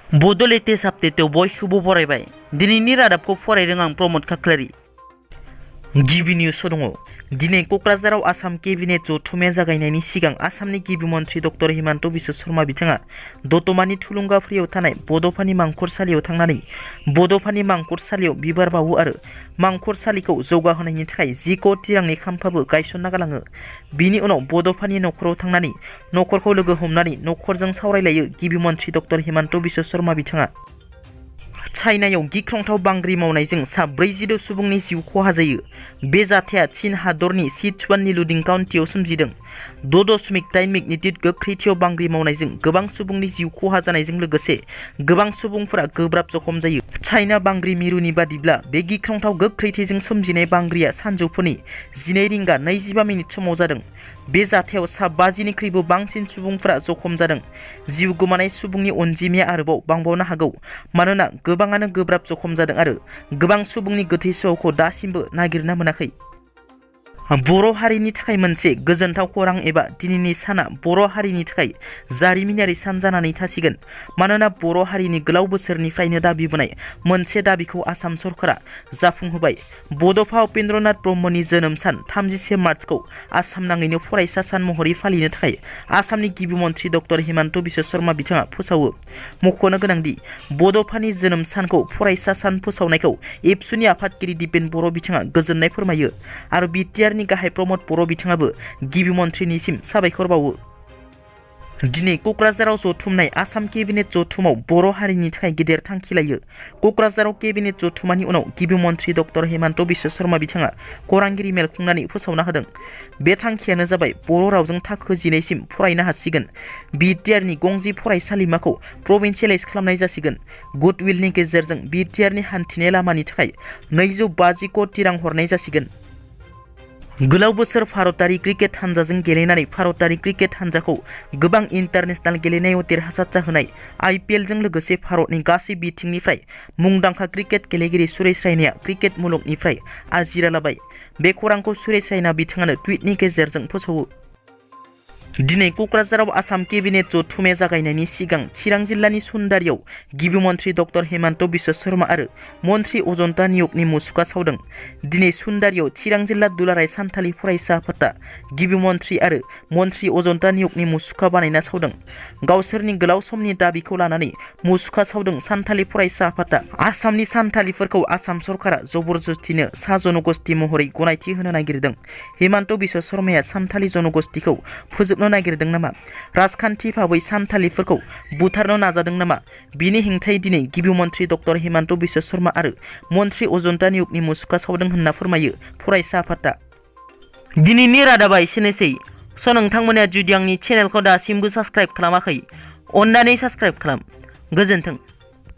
बड' लेटेस्ट आपडेटआव बयखौबो बरायबाय। दिनैनि रादाबखौ फरायदों आं प्रमद खाख्लारि। गिबि निउसआव दङ। दिनै क'क्राझाराव आसाम केबिनेट जथुम्माया जागायनायनि सिगां आसामनि गिबि मन्थ्रि डक्टर हिमन्त बिश्व शर्मा बिथाङा दतमानि थुलुंगाफुरियाव थानाय बड'फानि मांखरसालियाव थांनानै बड'फानि मांखरसालियाव बिबार बावो आरो मांखरसालिखौ जौगाहोनायनि थाखाय 10 कोटि रांनि खाम्फाबो गायसनना गालाङो। बिनि उनाव बड'फानि नखराव थांनानै नखरखौ लोगो हमनानै नखरजों सावरायलायो गिबि मन्थ्रि डक्टर हिमन्त बिश्व शर्मा बिथाङा। चाइनायाव गिख्रंथाव बांग्रि मावनायजों सा 46 सुबुंनि जिउ खहा जायो। बे जाथाया चीन हादरनि सिचुआननि लुडिं काउन्टियाव सोमजिदों। 6.8 मेग्निट्युड गोख्रैथियाव बांग्रि मावनायजों गोबां सुबुंनि जिउ खहा जानायजों लोगोसे गोबां सुबुंफोरा गोब्राब जखम जायो। चाइना बांग्रि मिरुनि बादिब्ला बे गिख्रंथाव गोख्रैथिजों सोमजिनाय बांग्रिया सानजौफुनि 12 रिंगा 25 मिनिट समाव जादों। बे जाथायाव सा 50निख्रुइबो बांसिन सुबुंफोरा जखम जादों। जिउ गोमानाय सुबुंनि अनजिमाया आरोबाव बांबावनो हागौ मानोना गोबाङानो गोब्राब जखम जादों आरो गोबां सुबुंनि गोथै सह'खौ दासिमबो नागिरना मोनाखै। बर' हारिनि थाखाय मोनसे गोजोनथाव खौरां एबा दिनैनि साना बर' हारिनि थाखाय जारिमिनारि सान जानानै थासिगोन मानोना बर' हारिनि गोलाव बोसोरनिफ्रायनो दाबिबोनाय मोनसे दाबिखौ आसाम सरकारा जाफुंहोबाय। बड'फा उपेन्द्रनाथ ब्रह्मनि जोनोम सान 31 मार्चखौ आसाम नाङैनो फरायसा सान महरै फालिनो थाखाय आसामनि गिबि मन्थ्रि डक्टर हिमन्त बिश्व शर्मा बिथाङा फोसावो। मख'नो गोनांदि बड'फानि जोनोम सानखौ फरायसा सान फोसावनायखौ एबसुनि आफादगिरि दिपेन बर' बिथाङा गोजोननाय फोरमायो आरो BTR नि गाहाय प्रमद बर' बिथाङाबो गिबि मन्थ्रिनिसिम साबायखर बावो। दिनै क'क्राझाराव जथुमनाय आसाम केबिनेट जथुमाव बर' हारिनि थाखाय गेदेर थांखि लायो। क'क्राझाराव केबिनेट जथुमानि उनाव गिबि मन्थ्रि डक्टर हिमन्त बिश्व शर्मा बिथाङा खौरांगिरि मेल खुंनानै फोसावना होदों। बे थांखियानो जाबाय बर' रावजों थाखो 10 सिम फरायनो हासिगोन। BTR नि गंजि फरायसालिमाखौ प्रभिन्सियेलाइज खालामनाय जासिगोन। गुडविलनि गेजेरजों BTR नि हान्थिनाय लामानि थाखाय 250 कोटि रां हरनाय जासिगोन। गोलाव बोसोर भारतारि क्रिकेट हानजाजों गेलेनानै भारतारि क्रिकेट हानजाखौ गोबां इन्टारनेशनेल गेलेनायाव देरहासार जाहोनाय IPL जों लोगोसे भारतनि गासै बिथिंनिफ्राय मुंदांखा क्रिकेट गेलेगिरि सुरेश रायनाया क्रिकेट मुलुगनिफ्राय आजिरा लाबाय। बे खौरांखौ सुरेश रायना बिथाङानो टुइटनि गेजेरजों फोसावो। दिनै क'क्राझाराव आसाम केबिनेट जथुम्माया जागायनायनि सिगां चिरां जिल्लानि सुन्दारियाव गिबि मन्थ्रि डक्टर हिमन्त बिश्व शर्मा आरो मन्थ्रि अजन्ता नियगनि मुसुखा सावदों। दिनै सुन्दारियाव चिरां जिल्ला दुलाराय सानथालि फरायसा आफादा गिबि मन्थ्रि आरो मन्थ्रि अजन्ता नियगनि मुसुखा बानायना सावदों। गावसोरनि गोलाव समनि दाबिखौ लानानै मुसुखा सावदों सानथालि फरायसा आफादा। आसामनि सानथालिफोरखौ आसाम सरकारा जबरदस्तिनो सा जनगोष्ठी महरै गनायथि होनो नागिरदों। हिमन्त बिश्व शर्माया सानथालि जनगोष्ठीखौ फोजोबनो नागिरदों नामा? राजखान्थि भाबै सानथालिफोरखौ बुथारनो नाजादों नामा? बिनि हेंथायै दिनै गिबि मन्थ्रि डक्टर हिमन्त बिश्व शर्मा आरो मन्थ्रि अजन्ता नियगनि मुसुखा सावदों होनना फोरमायो फरायसा आफादा। दिनैनि रादाबा एसेनोसै। नोंथांमोना जुदि आंनि चेनेलखौ दासिमबो साबस्क्राइब खालामाखै अन्नानै साबस्क्राइब खालाम। गोजोन्थों।